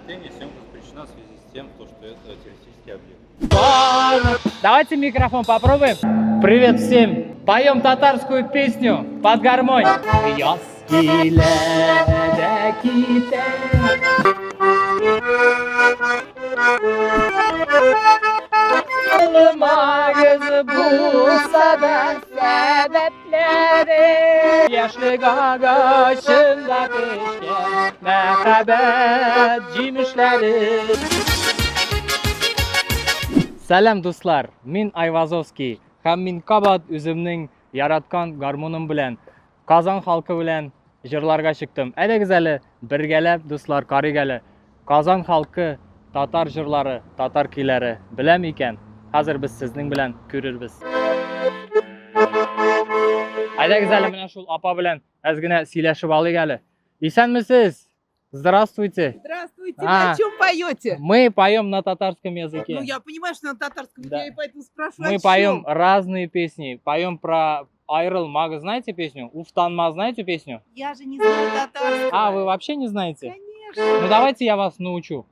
преступления, съемка запрещена в связи с тем, то, что это террористический объект. Давайте микрофон попробуем. Привет всем. Поем татарскую песню под гармонь. Яз килә дә китә. Аерылмагыз булса да сәбәпләре. Яшьлек агачында пешкән мәхәббәт җимешләре. Сәлам, дуслар! Мин Айвазовский һәм мин кабат үземнең яраткан гармуным белән Казан халкы белән җырларга чыктым. Әйдәгез әле бергәләп, дуслар, карыйк әле. Казан халкы татар җырлары, татар көйләре белә микән? Хәзер без сезнең белән күрербез. Әйдәгез әле менә шул апа белән әз генә сөйләшеп алыйк әле. Исәнмесез? Здравствуйте. Здравствуйте, А. на чем поете? Мы поем на татарском языке. Ну, я понимаю, что на татарском, Да. я и поэтому спрашиваю, Мы о поем чем? разные песни. Поем про Аерылмагыз, знаете песню? Уфтанма, знаете песню? Я же не знаю татарского. А, вы вообще не знаете? Конечно. Ну давайте я вас научу.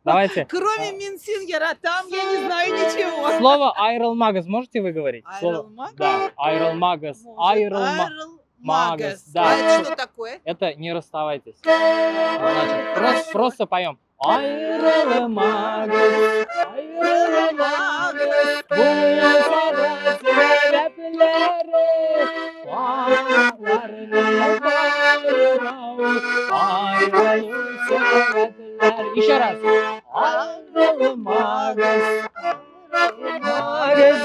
Давайте. Кроме Мин син яратам, я не знаю ничего. Слово Аерылмагыз можете выговорить? Слово- Аерылмагыз? Да, Аерылмагыз. Может, Аерылма. Аерылмагыз. Да. А это что такое? Это не расставайтесь. Значит, просто поем. Аерылмагыз, аерылмагыз, булса да сәбәпләре, балаларны баерау, аерылу сәбәпләре. Еще раз. Аерылмагыз, аерылмагыз,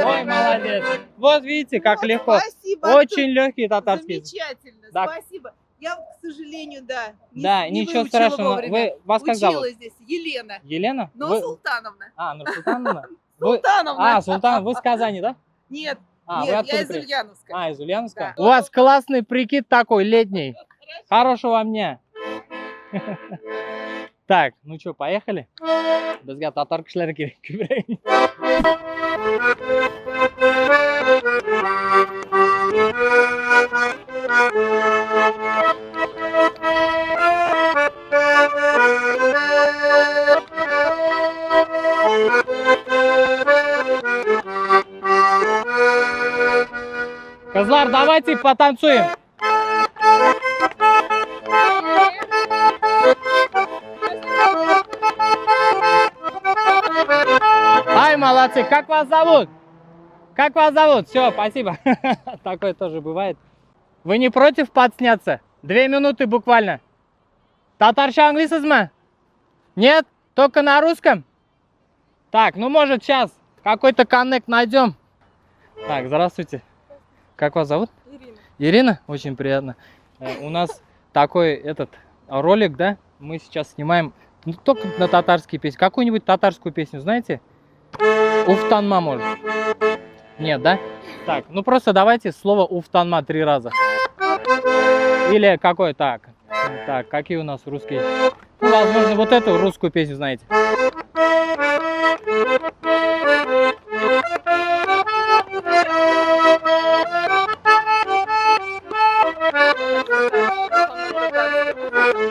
Ой, молодец. Вот видите, как Вот, легко. Спасибо. Очень легкий татарский. язык. Замечательно, Да. спасибо. Я, к сожалению, да, не, Да, не ничего выучила страшного. вовремя. Вы, вас как зовут? Учила здесь Елена, Елена? но Султановна. А, Нурсултановна? Вы... Султановна. А, Султан, вы с Казани, да? Нет, А, вы нет, откуда я из приехали? Ульяновска. А, из Ульяновска? Да. У вас классный прикид такой, летний. Хорошего вам дня. Так, ну что, поехали? Безгә татар кешеләре кирәк күбрәк. Кызлар, давайте потанцуем. Ай, молодцы. Как вас зовут? Как вас зовут? Все, спасибо. Такое тоже бывает. Вы не против подсняться? 2 минуты буквально. Татарча аңлыйсызмы? Нет? Только на русском? Так, ну может, сейчас какой-то коннект найдем. Так, здравствуйте. Как вас зовут? Ирина. Ирина? Очень приятно. У нас такой этот ролик, да? Мы сейчас снимаем, ну, только на татарские песни. Какую-нибудь татарскую песню знаете? Уфтанма, может? Нет, да? Так, ну просто давайте слово уфтанма три раза. Или какой? Так, так, какие у нас русские? Ну, возможно, вот эту русскую песню знаете.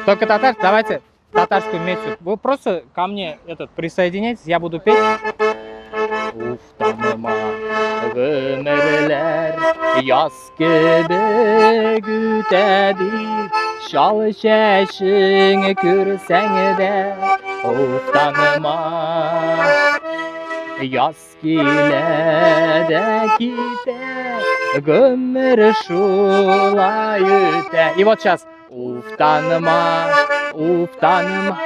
Только татар, давайте татарскую мецию. Вы просто ко мне этот присоединяйтесь, я буду петь. Уфтанма, гомерләр яз кебек үтә дип, чал чәчең күрсәң дә, уфтанма. Яз килә дә китә, гомер шулай үтә. И вот сейчас. Уфтанма, уфтанма.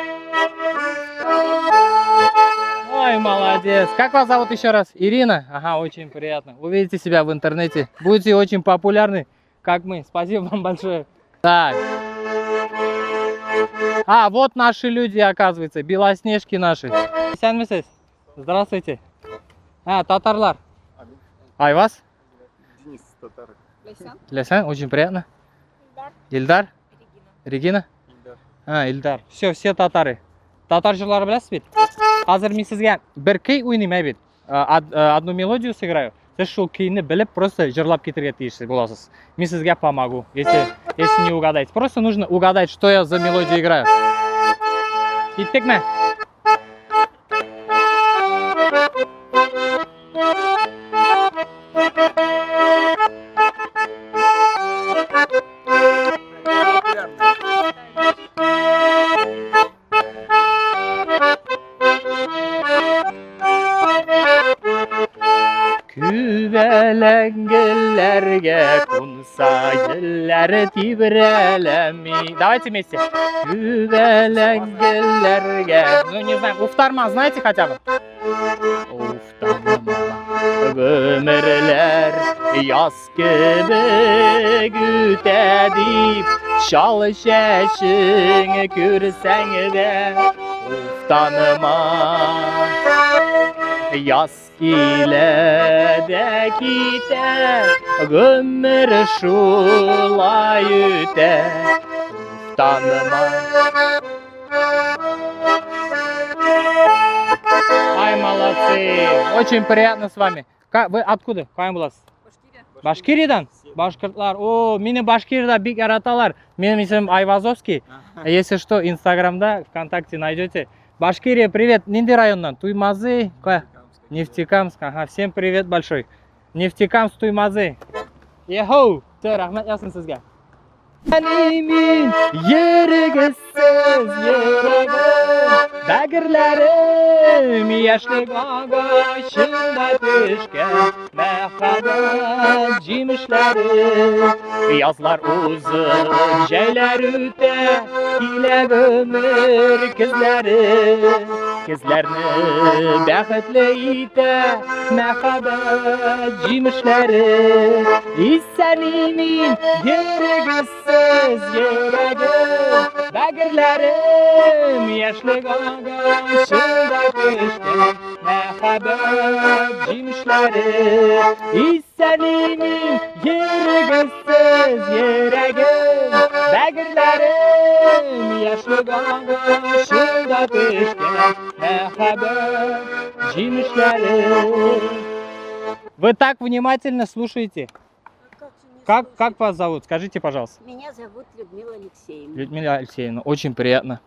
Ой, молодец. Как вас зовут еще раз? Ирина? Ага, очень приятно. Увидите себя в интернете. Будете очень популярны, как мы. Спасибо вам большое. Так. А, вот наши люди, оказывается. Белоснежки наши. Исәнмесез. Здравствуйте. А, татарлар. Айваз? Денис Татар. Лясян, очень приятно. Ильдар. Регина. Ильдар. А, Ильдар. Все, все татары. Татар җырлары беләсез бит? Хәзер мин сезгә бер көй уйныйм ә бит. Одну мелодию сыграю. Сез шул көйне белеп просто җырлап китәргә тиеш буласыз. Мин сезгә помогу, если не угадаете. Просто нужно угадать, что я за мелодию играю. Киттекме? Күбәләк гөлләргә кунса, гөлләр тибрәләми. Давайте вместе. Күбәләк гөлләргә. Ну, не знаю, Уфтарма знаете хотя бы? Уфтанма, гомерләр яз кебек үтә дип, чал чәчең күрсәң дә, уфтанма. Яз килә дә китә, гомер шулай үтә, уфтанма. Ай, молодцы! Очень приятно с вами. Вы откуда? Каян буласыз? Башкириядан? Башкортлар. О, мине Башкириядә бик яраталар. Минем исемем Айвазовский. Если что, Инстаграмда, ВКонтакте найдете. Башкирия, привет. Нинди районнан? Туймазы? Кая? Нефтекамск. Ага, всем привет большой. Нефтекамск, Туймазы. Ехоу! Все, рәхмәт яусын сезгә. Мин йөргесез йөрәгем, бәгырьләрем яшьлек агачында пешкән мәхәббәт җимешләре. Язлар узып, җәйләр үтә, килә гомер көзләре. Көзләрне бәхетле итә мәхәббәт җимешләре. Исән имин йөрегезсез йөрәгем, бәгырьләрем яшьлек агачында пешкән мәхәббәт җимешләре. Исән имин йөрегезсез йөрәгем, бәгырьләрем яшьлек агачында пешкән мәхәббәт җимешләре. Вы так внимательно слушаете. Как же не Как, как слушать? вас зовут? Скажите, пожалуйста. Меня зовут Людмила Алексеевна. Людмила Алексеевна, очень приятно.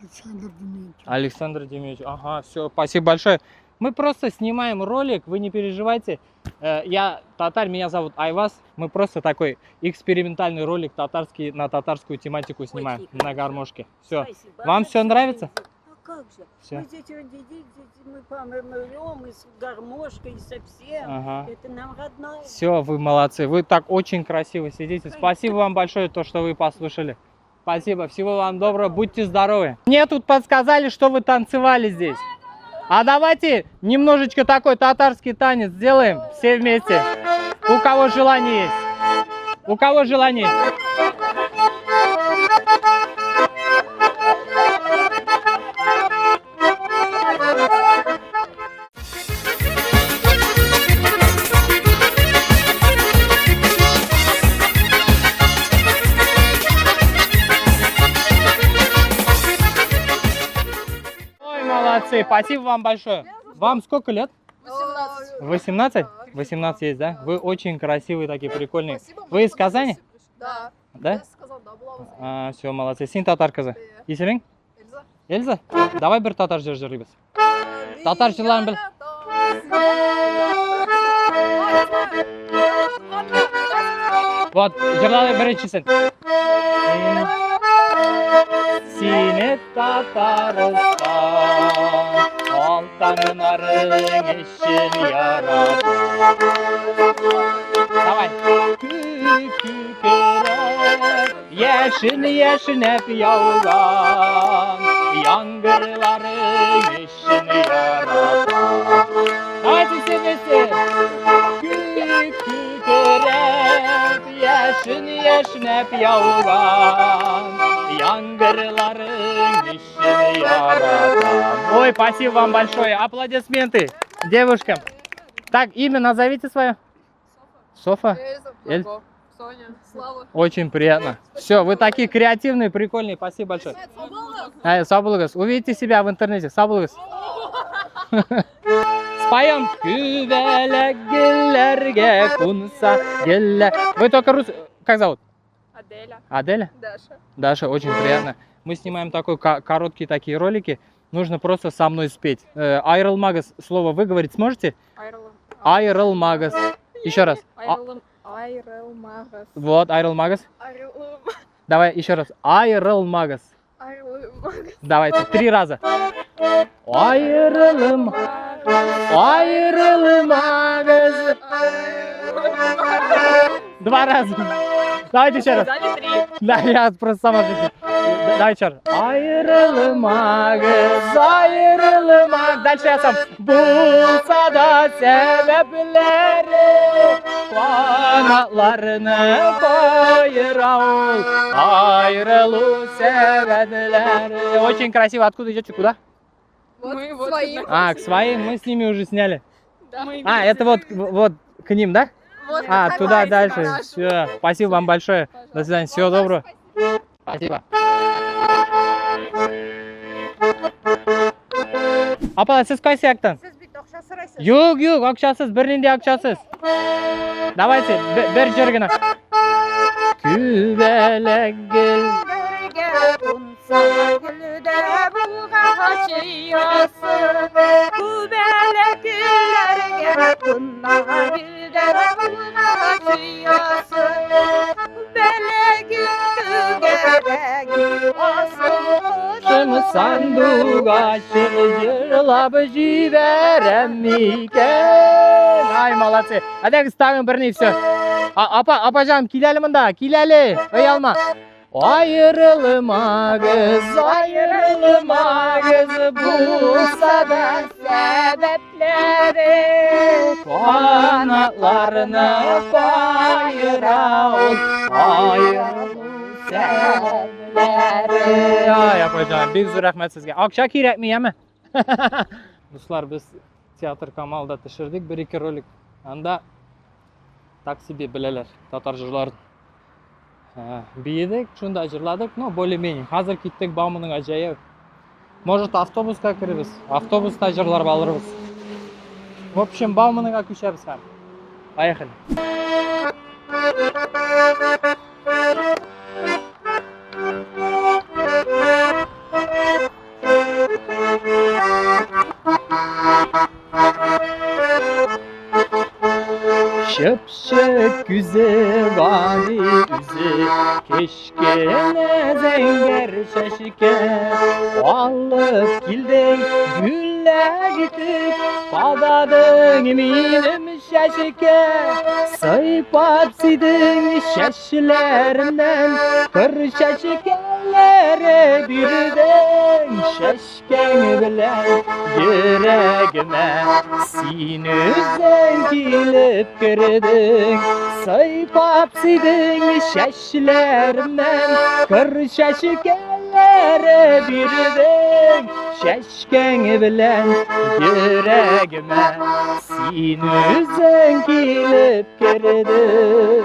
Александр Дементьев. Александр Демьевич, ага, все, спасибо большое. Мы просто снимаем ролик, вы не переживайте. Я татарь, меня зовут Айваз. Мы просто такой экспериментальный ролик татарский на татарскую тематику снимаем Очень на хорошо. гармошке. Все. Спасибо. Вам Она всё нравится? А как же? Всё. Мы здесь вот сидим, здесь мы помрем и с гармошкой, и совсем. Ага. Это нам родное. Все, вы молодцы. Вы так очень красиво сидите. Спасибо вам большое, то, что вы послушали. Спасибо. Всего вам доброго. Будьте здоровы. Мне тут подсказали, что вы танцевали здесь. А давайте немножечко такой татарский танец сделаем все вместе. У кого желание есть? У кого желание есть? Ой, молодцы. Спасибо вам большое. Вам сколько лет? 18. 18? 18 есть, да? Вы очень красивые такие, прикольные. Спасибо, Вы из Казани? Да. Да? Я сказал, да, была возле. А, все, молодцы. Син татар кызы. Исемең? Эльза. Эльза? Давай бер татар җыр җырлыйбыз. Татар җырларын бел. Вот, җырлады беренчесен. Сине Татарстан, алтыннарың өчен яратам. Давай. Күк күкрәп, яшен яшнәп яуган, яңгырларың өчен яратам. Давайте все вместе. Күк күкрәп, яшен яшнәп яуган, яңгырларың өчен яратам. Ой, спасибо вам большое. Аплодисменты девушкам. Так, имя назовите свое. Софа. Эльза, Эль- Марго, Соня, Слава. Очень приятно. Все, вы такие креативные, прикольные. Спасибо большое. А, Сау булыгыз. Увидите себя в интернете. Сау булыгыз. Споем. Күбәләк гөлләргә кунса гөлләр. Вы только рус... Как зовут? Аделя. Аделя? Даша. Даша, очень приятно. Мы снимаем такой короткие такие ролики. Нужно просто со мной спеть. Аерылмагыз слово выговорить сможете? Аерылмагыз. Еще раз. Аерылмагыз. Вот, аерылмагыз. Давай еще раз. Аерылмагыз. Аерылмагыз. Давайте, 3 раза. Аерылым. Аерылмагыз. 2 раза. Давайте еще раз. Сказали 3. Да, я просто сама же. Давай еще раз. Аерылмагыз, аерылмагыз. Дальше я сам. Булса да сәбәпләре, канатларны каера ул, аерылу сәбәпләре. Очень красиво. Откуда идете? Куда? Вот мы вот своим. А, к своим. Мы с ними уже сняли. Да. А, это вот к ним, да? Вот, а, туда дальше. Все. Спасибо вам большое. Пожалуйста. До свидания. Всего доброго. Спасибо. Апа, сез кайсы яктан? Сез бит акча сорайсыз. Юк, юк, акчасыз, бернинди акчасыз. Давайте, бер җыр гына. Күбәләк гел Бергә кунса гөлдә булгач оясы. Күбәләк гөлләргә куна гөлдә булгач оясы. Күбәләк гөл түгәрәк асыл. Сандугачы җырлап җибәрәм микән? Ай, молодцы. Әйдәгез тагын берне и все. Апа, апаҗан, кил әле монда, кил әле. Оялма. Аерылмагыз, аерылмагыз, булса да сәбәпләре, канатларны каера ул, аерылу сәбәпләре. Ай, апаҗан, бик зур рәхмәт сезгә. Акча кирәкме, яме? Дуслар, без театр Камалда төшердек бер-ике ролик. Анда так себе беләләр татар җырларын. Биедек, шунда җырладык, но более-менее. Хәзер киттек Бауманның җәяү. Может, автобуска керербез, автобуста җырлар алырбыз. В общем, Бауманга күчәбез һәм. Поехали. Чыпчык күзе, гади үзе, кечкенә зәңгәр чәчкә. Алып килдең гөлләр итеп, кададың минем чәчкә. Сыйпап сөйдең чәчләремнән, кыр чәчкәләре бирдең. Чәчкәң белән йөрәгемә син үзең килеп кердең. Сыйпап сөйдең чәчләремнән, кыр чәчкәләре бирдең. Чәчкәң белән йөрәгемә син үзең килеп кердең.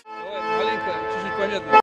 Давай, маленько, чуть-чуть помедленнее.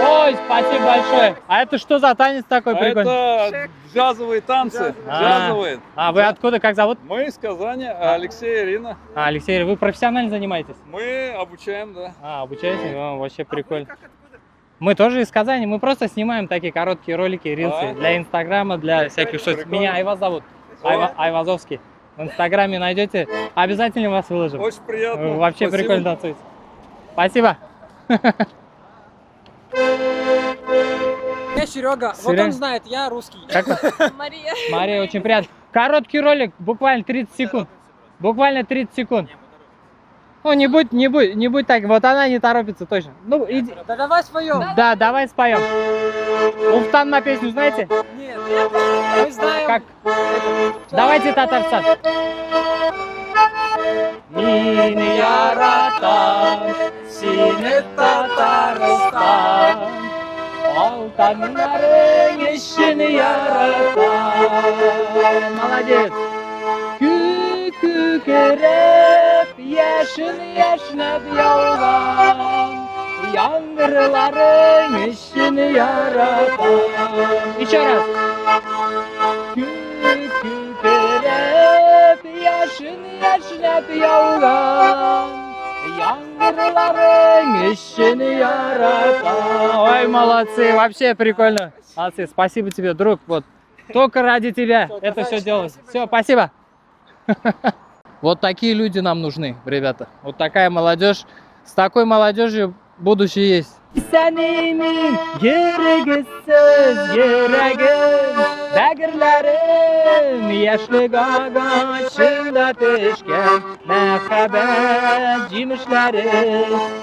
Ой, спасибо большое. А это что за танец такой А прикольный? это джазовые танцы. А. Джазовые. А вы откуда, как зовут? Мы из Казани, а Алексей, Ирина. А, Алексей, вы профессионально занимаетесь? Мы обучаем, да. А, обучаетесь? О, вообще прикольно. А вы как откуда? Мы тоже из Казани, мы просто снимаем такие короткие ролики, рилсы А. для Инстаграма, для всяких соцсетей. Прикольно. Меня Айваз зовут, Айвазовский. В Инстаграме найдете, обязательно вас выложим. Очень приятно. Вы вообще Спасибо. прикольно танцуете. Спасибо. Я Серега. Вот Серега. он знает, я русский. Как вас? Мария. Мария, очень приятно. Короткий ролик, буквально 30 секунд. Буквально 30 секунд. Ну, не будь так. Вот она не торопится точно. Ну, иди. Да давай споем. Да, давай споем. Уфтан на песню знаете? Нет. Мы знаем. Как? Давайте Татарстан. Мин яратам сине Татарстан. Алтыннарың өчен яратам. Молодец. Күк күкрәп, яшен яшьнәп яуган. Яңгырларың өчен яратам. Еще раз. Күк күкрәп, яшен яшьнәп яуган. Яңгырларың өчен яратам. Ой, молодцы, вообще прикольно. Молодцы, спасибо тебе, друг. Вот только ради тебя это все делалось. Все, спасибо. Вот такие люди нам нужны, ребята. Вот такая молодежь. С такой молодежью будущее есть. Исән-имин, йөрегезсез йөрәгем, бәгырьләрем, яшьлек агачында пешкән мәхәббәт җимешләре.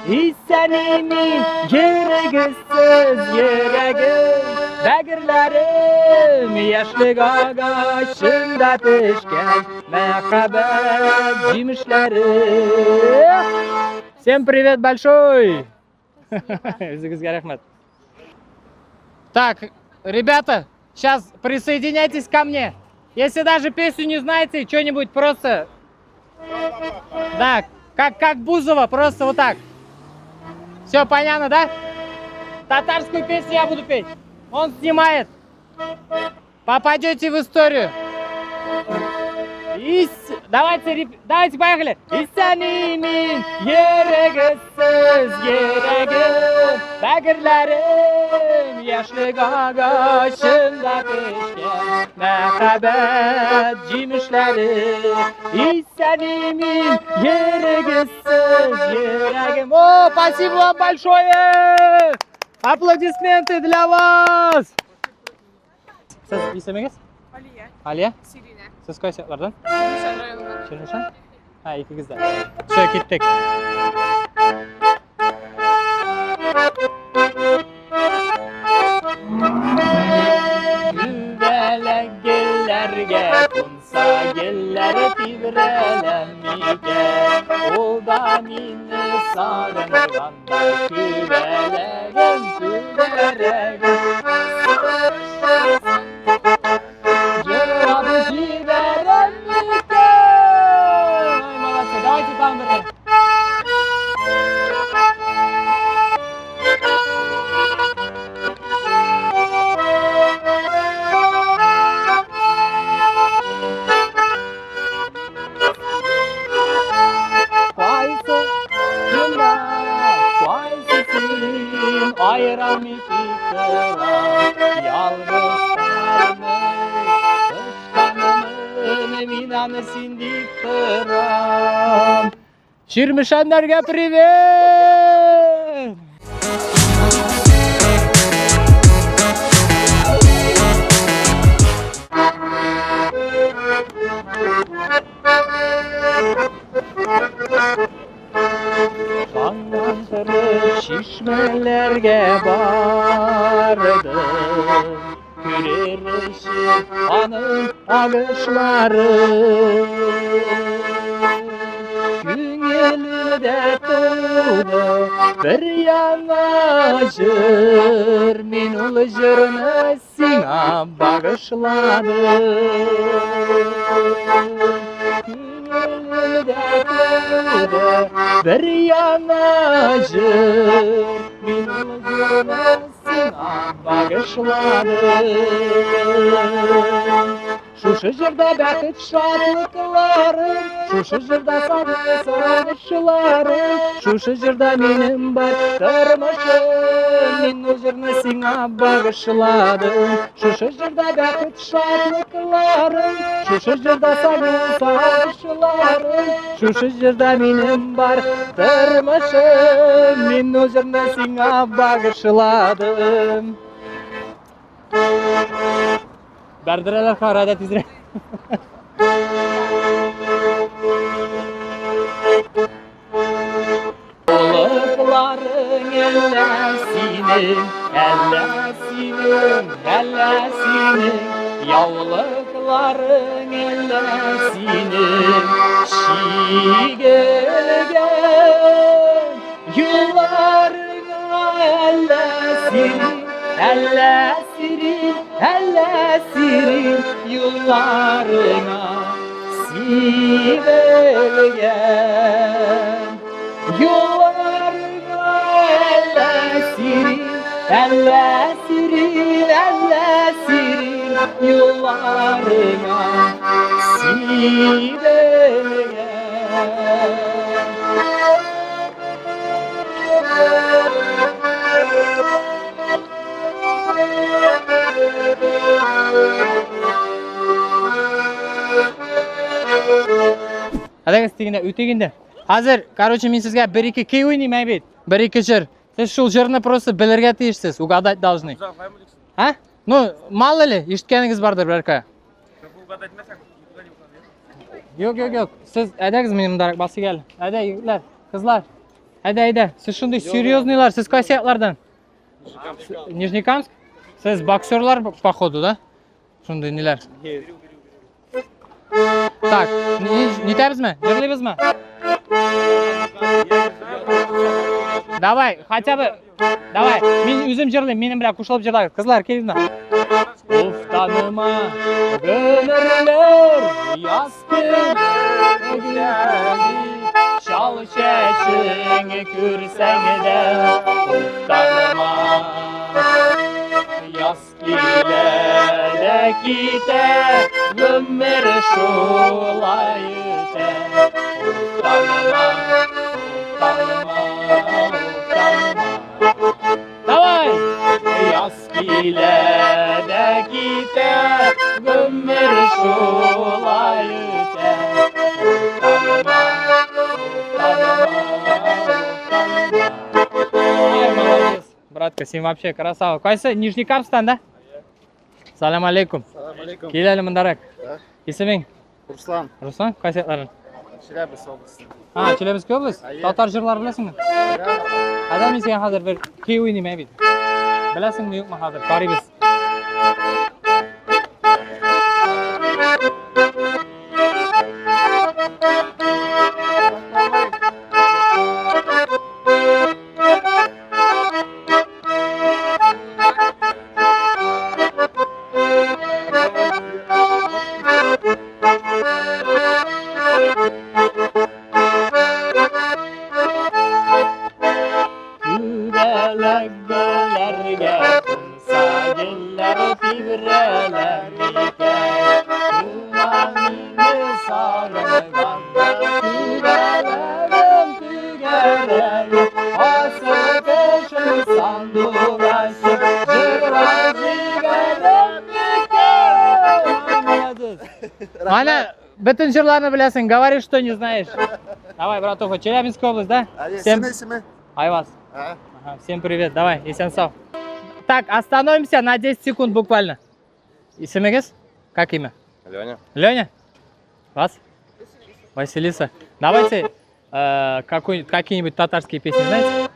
Исән-имин, йөрегезсез йөрәгем, бәгырьләрем, яшьлек агачында пешкән мәхәббәт җимешләре. Всем привет большой! Үзегезгә рәхмәт. Так, ребята, сейчас присоединяйтесь ко мне. Если даже песню не знаете, что-нибудь просто... Да, как Бузова, просто вот так. Все понятно, да? Татарскую песню я буду петь. Он снимает. Попадете в историю. Давайте, давайте, поехали. Исән-имин, йөрегезсез йөрәгем, бәгырьләрем, яшьлек агачында пешкән мәхәббәт җимешләре. Исән-имин, йөрегезсез йөрәгем. О, спасибо вам большое! Аплодисменты для вас! Сез исемегез? Алия. Алия? Сирина. Сез кайсы яклардан? Чирмешән районыннан. Чирмешән? Ха, икегез дә. Все, киттек. Күбәләк гөлләргә кунса, гөлләр тибрәлә микән? Ул да мине сагынганда, күбәләгем, күбәләгем. Җырлап җибәрәм микән? Ай, молодцы, давайте там бергә. Кайсы юлда, кайсы син, аерам торам, ялгыз тычканмын, мин аны син дип торам. Чирмешәннәргә привет! Таңнан торып чишмәләргә бардым. Күрер өчен аның агышларын. Күңелемдә туды бер яңа җыр. Мин ул җырны сиңа багышладым. Күңелемдә туды бер яңа җыр. Мин ул җырны сиңа багышладым. Шушы җырда бәхет шатлыкларым, шушы җырда сагынышларым, шушы җырда минем бар тормышым. Мин ул җырны сиңа багышладым. Шушы җырда бәхет шатлыкларым, шушы җырда сагынышларым, шушы җырда минем бар тормышым. Мин ул җырны сиңа багышладым. Бәрдерәләр арада тизрәк. Колакларың әллә синең, әллә синең, әллә синең. Яулыкларың әллә синең чигелгән, юлларыңа әллә сирин, әллә сирин, әллә сирин, юлларыңа сибелгән. Юлларыңа әллә сирин, әллә сирин, әллә сирин, юлларыңа сибелгән. Әйдәгез дигәндә үтик инде. Хәзер, короче, мин сезгә бер-ике көй уйныйм әй бит. Бер-ике җыр. Сез шул җырны просто белергә тиешсез, угадать должны. А? Ну, мало ли, ишеткәнегез бардыр бер Юк, юк, юк. Сез әйдәгез минем мондарак басыйк әле. Әйдә, егетләр, кызлар. Әйдә, әйдә. Сез шундый серьезныйлар, сез кайсы яклардан? Нижнекамск? Сез боксерлар, походу, да? Шундый ниләр? Так, нитәбезме? Җырлыйбызмы? Давай, хотя бы, давай, мин үзем җырлыйм, минем белән кушылып җырлагыз. Кызлар, килегез менә. Уфтаныма гомерләр яз көн Чал чәчең күрсәң дә уфтаныма Яз килә дә китә, гомер шулай үтә. Уфтаныма, уфтаныма, уфтаныма. Давай! Яз килә дә китә, гомер шулай үтә. Уфтаныма, уфтаныма, уфтаныма. Ай, молодец. Братка, син вообще красава. Кайсы? Нижнекамсктан, да? Салам алейкум. Салам алейкум. Кил әле мондарак. Да. Исемең? Руслан. Руслан, кайсы яклардан? Челябинск области. А, Челябинская область? Әйе. Татар җырлары беләсеңме? Әдә мин сиңа хәзер бер көй уйныйм әй бит. Беләсеңме, юкмы хәзер? Карыйбыз. Күбәләк гөлләргә кунса, гөлләр тибрәләр микән? Шуңа мине сагынганда күбәләгем түгәрәк. Асыл кеше сандугачы җырлар җибәрер микән? Молодец. Аня, бөтен җырларны беләсең, говори, что не знаешь. Давай, братуха, Челябинская область, да? Всем Исеме? Айваз. Ага, всем привет, давай, исән сау. Так, остановимся на 10 секунд буквально. Исемегез? Как имя? Леня. Леня? Вас? Василиса. Давайте какие-нибудь татарские песни знаете?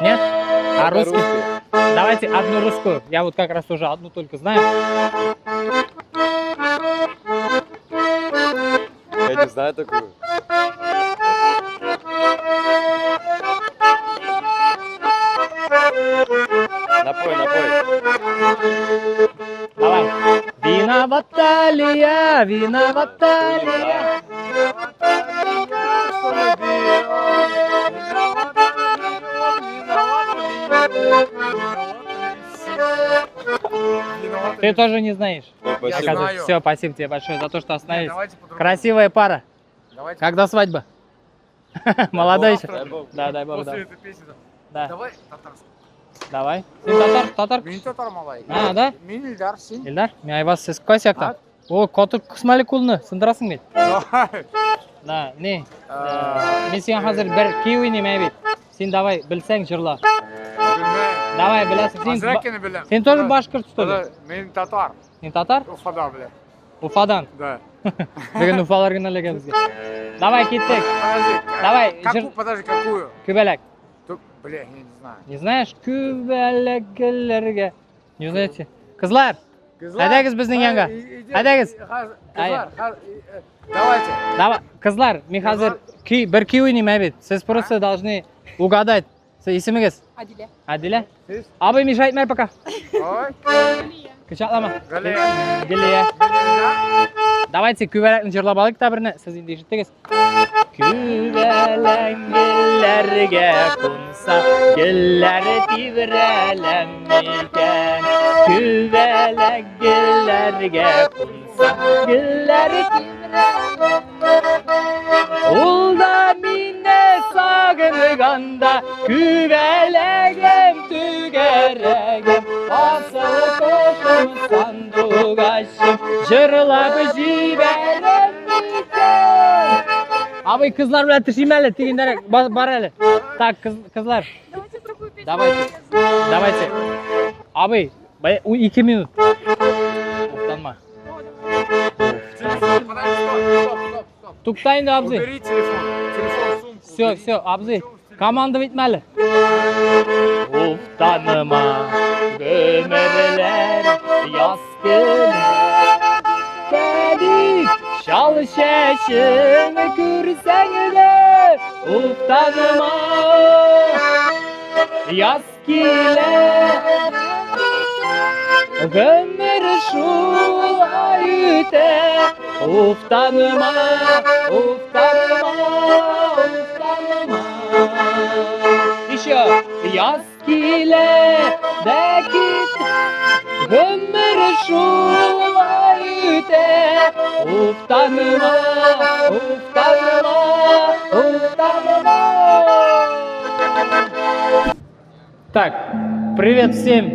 Нет? А русские? Давайте одну русскую. Я вот как раз уже одну только знаю. Я не знаю такую. Напой, напой. Давай. Виновата ли я, виновата ли я? Ты тоже не знаешь? Спасибо. Оказывается, все, спасибо тебе большое за то, что остановились. Давайте по-другому. Красивая пара. Давайте Когда свадьба? Молодой еще. Дай бог. Да, дай бог, после да. этой песни. Да. Давай татарский. Давай. Син татар, татар. Мин татар малай. А, да? Мин Илдар, син. Илдар, мин Айваз, сез кайсы яктан? О, каты кысма әле кулны, сындырасың бит. Давай. Да, не? Мин сиңа хәзер бер көй уйныйм әй бит. Син давай, белсәң җырла. Белмәйм. Давай, беләсең. Син, Азрак кенә беләм. син тоже башкорт, что ли? Да, Мин татар. Син татар? Уфада, бля. Уфадан. Да. Бүген Уфалар гына эләгә безгә. Давай, киттек. Подожди. Давай, Какую, подожди, какую? Күбәләк. Бля, я не знаю. Не знаешь? Күбәләк гөлләргә. Не знаете? Кызлар, Әйдәгез безнең янга. Әйдәгез. Кызлар, давайте. Давай, кызлар, мин хәзер көй, бер көй уйныйм ә бит. Сез просто должны угадать. Сез исемегез? Адиля. Адилә? Сез? Абый, мешай итмә пока. Ой. Кочаклама. Галия. Гөлия. Давайте күбәләкне җырлап алыйк та берне. Сез инде ишеттегез. Күбәләк гөлләргә кунса, гөлләр тибрәлә микән? Күбәләк гөлләргә кунса, гөлләр тибрәлә. Ул да мине сагынганда, күбәләгем түгәрәгем, асыл кошым сандугачым, җырлап җибәрәм микән? Абый, кызлар белән төшим әле, тегендәрәк бар әле. Так, кызлар. Давайте другую песню. Давайте. Давайте. Абый, 2 минут. Уфтанма. Телефон, подожди, стоп, стоп, стоп, стоп. Тукта инде, абзый. Убери телефон. Телефон в сумку. Все, убери. все, абзый. Команда итмәле. Уфтанма, гомерләр яз көне. Кәдик, чал чәчен күрсәң дә, уфтанма. Яз килә, гомер шулай үтә. Уфтанма, уфтанма, уфтанма. Еще яз килә дә китә, гомер шулай үтә. Уфтанма, уфтанма, уфтанма. Так, привет всем.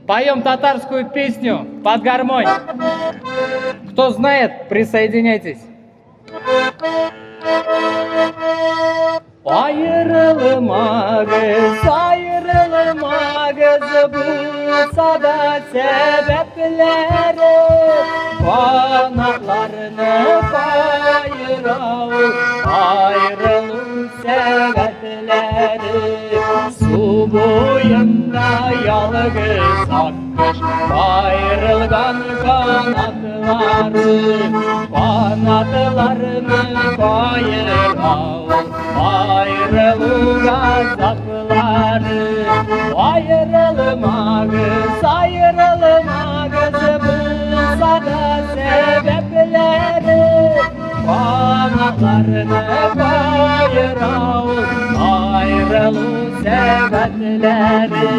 Поем татарскую песню под гармонь. Кто знает, присоединяйтесь. Аерылмагыз, аерылмагыз, булса да сәбәпләре, канатларны каера ул аерылу сәбәпләре. Су буенда ялгыз аккош каерылган канатлары, канатларны каера ул аерылу газаплары. Аерылмагыз, аерылмагыз, булса да сәбәпләре, канатларны каера ул аерылу сәбәпләре.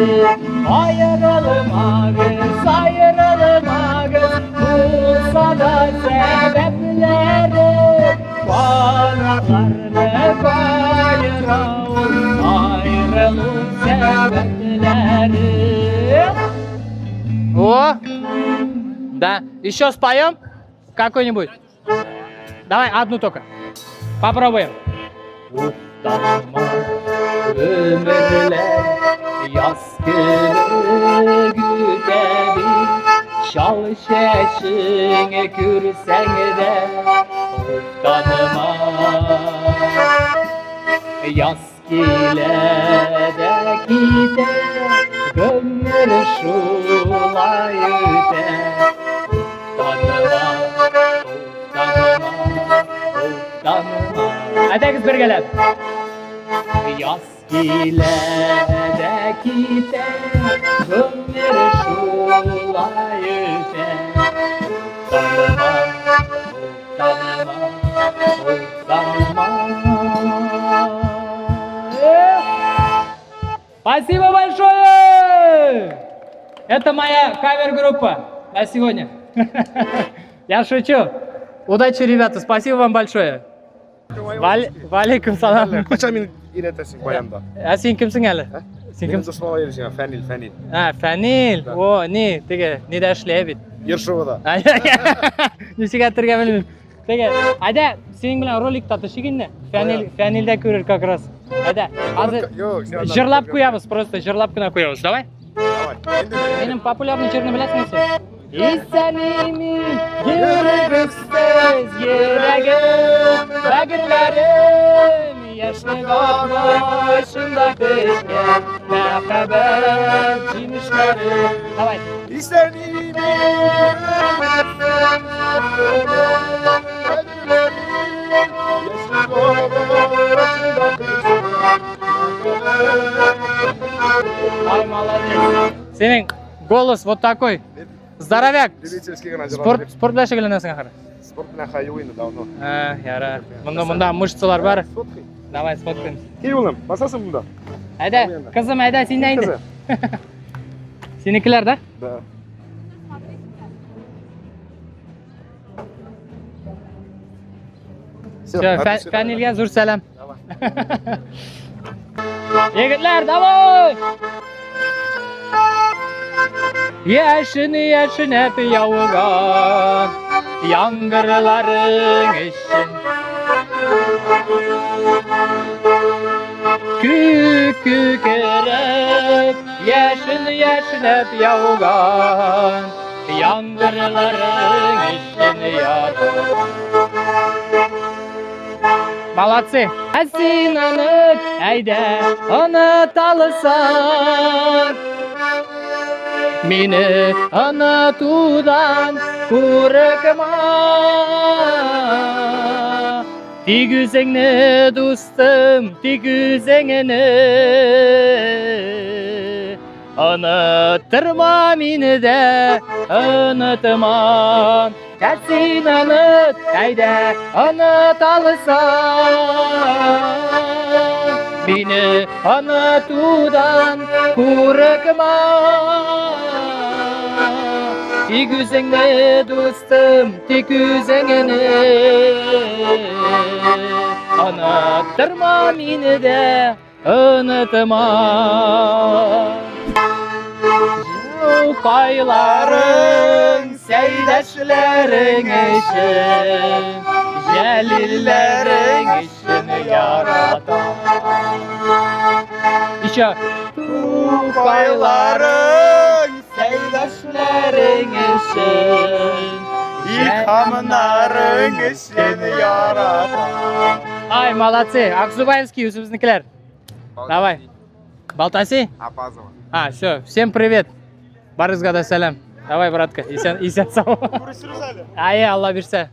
Аерылмагыз, аерылмагыз, булса да сәбәпләре, канатларны каера ул аерылу сәбәпләре. О! Да. Еще споем? Какой-нибудь? Давай одну только. Попробуем. Уфтанма, гомерләр яз кебек үтә бит, чал чәчең күрсәң дә, уфтанма. Яз килә дә китә, гомер шулай үтә. Уфтанма, уфтанма, уфтанма. Әйдәгез бергәләп. Яз килә дә китә, гомер шулай үтә. Уфтанма, уфтанма, уфтанма. Эх! Спасибо большое! Это моя кавер-группа на сегодня. Я шучу. Удачи, ребята, спасибо вам большое. Валейкум салам. Кайчан мине өйрәтәсең баянда? Ә син кемсең әле? Син Минем кем? дус малай сиңа, Фәнил, Фәнил. А, Фәнил. Да. О, ни, теге, нидә эшли бит. Ершовода. Ничек әйтергә белмим. Теге, әйдә, синең белән роликта төшик инде. Фәнил, Фәнил дә күрер как раз. Әйдә, хәзер Юк, син аннан җырлап күргән. куябыз, просто җырлап кына куябыз. Давай. Давай. Инде Минем популярный җырны беләсеңме син? Исән-имин йөрегез сез, йөрәгем, бәгырьләрем. Яшьлек агачында пешкән мәхәббәт җимешләре. Давай. Исән имин. Яшьлек агачында пешкән Ай, молодец. Синең голос вот такой. Здоровяк. Любительский гына Спорт, спорт белән шөгыльләнәсең ахыры. Спорт белән хәю инде давно. Ә, ярар. Монда монда мышцалар бар. Сфоткай. Давай сфоткаемся. Кил улым, басасың монда. Әйдә, кызым, әйдә, син дә инде. Кызы. Синекеләр, да? Да. Всё, Фәнилгә зур сәлам. Егетләр, давай! Яшен яшенәп яуган яңгырларың өчен Күк күкереп, яшен яшенәп яуган яңгырларың өчен ярым. Молодцы! Ә син аны әйдә оныталысың. Мине онытудан курыкма. Тик үзеңне, дустым, тик үзеңне. Оныттырма мине дә, онытма. Ә син оныт, әйдә, оныталысың. Мине онытудан курыкма. Тик үзеңне, дустым, тик үзеңне. Оныттырма мине дә, онытма. Кайларың, сәйдәшләрең өчен, Җәлилләрең өчен яратам. Еще. Тукайларың, сәйдәшләрең өчен, Илһамнарың өчен яратам. Ай, молодцы. Аксубаевский үзебезнекеләр. Давай. Балтаси? Апазова. А, все, всем привет. Барыгызга да сәлам. Давай, братка, исән, исән сау. Күрешербез әле. Ай, Алла бирсә.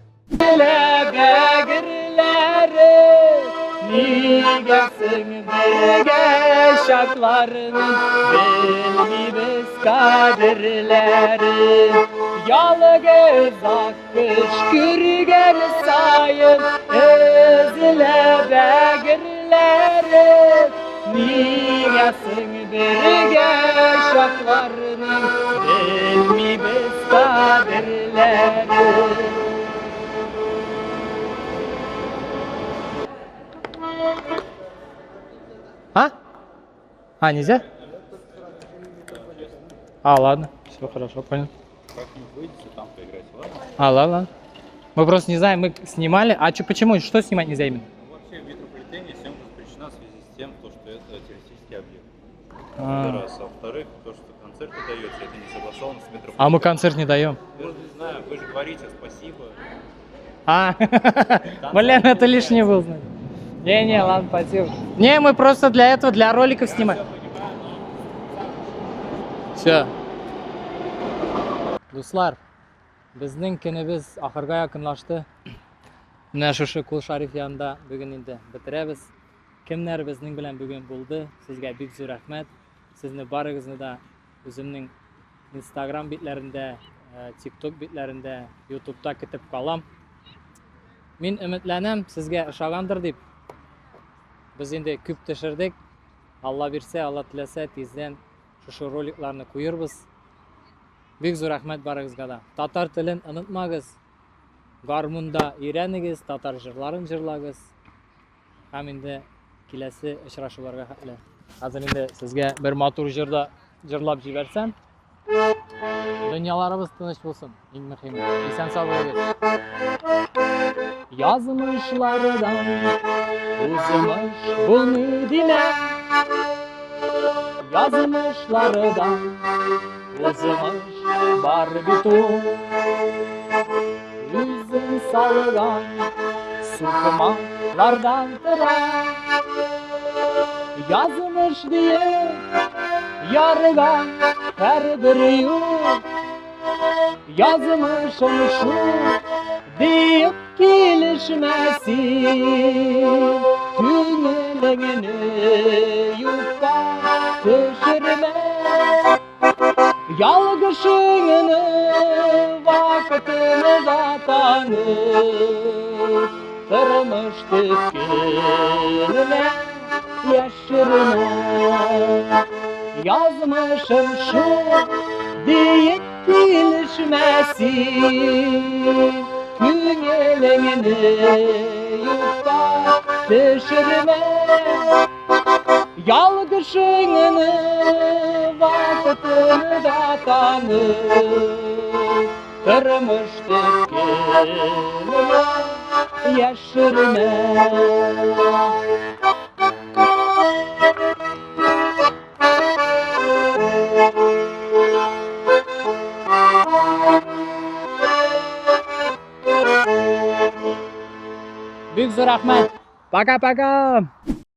Бәгырләре, нигә соң бергә чакларның белмибез кадерләрен. Ялгыз аккош күргән саен өзелә бәгырләре. Нигә соң бергә чакларның белмибез кадерләрен. А? А, нельзя? А, ладно. Все хорошо, понял. Как-нибудь выйдете, там поиграйте, ладно? А, ладно, ладно. Мы просто не знаем, мы снимали. А чё, почему? Что снимать нельзя именно? Ну, вообще в метрополитене съемка запрещена в связи с тем, то, что это террористический объект. А, Это раз. А во-вторых, то, что концерты даете, это не согласовано с метрополитеном. А мы концерт не даем. Я же не знаю, вы же говорите спасибо. А, блин, это лишнее был знать. Не-не, ладно, спасибо. Не, мы просто для этого, для роликов снимаем. Все. Дуслар, безнең көнебез ахырга якынлашты. Менә шушы Кул Шариф янында бүген инде бетерәбез. Кемнәр безнең белән бүген булды, сезгә бик зур рәхмәт. Сезне барыгызны да үземнең Instagram битләрендә, TikTok битләрендә, YouTube'да көтеп калам. Мин өметләнәм, сезгә ошагандыр дип. Без инде күп төшердек. Алла бирсә, Алла теләсә, тиздән шушы роликларны куербыз. Бик зур рәхмәт барыгызга да. Татар телен онытмагыз. Гармунда өйрәнегез, татар җырларын җырлагыз. Һәм инде киләсе очрашуларга хәтле. Хәзер инде сезгә бер матур җыр да җырлап җибәрсәм. Дөньяларыбыз тыныч булсын, иң мөһиме. Исән сау булыгыз. Язмышлардан узмыш булмый димә. Язмышлардан узмыш бар бит ул. Үзең салган сукмак. Лардан тора. Язмыш диеп ярга һәрбер юл. Язмышым шул диеп килешмә син. Күңелеңне юкка төшермә. Ялгышыңны вакытны да танып, тормыш төпкеленә яшермә. Язмышым шул диеп килешмә син. Күңелеңне юкка төшермә. Ялгышыңны вакытны да танып, тормыш төпкеленә яшермә. Бик зур рәхмәт. Пока-пока.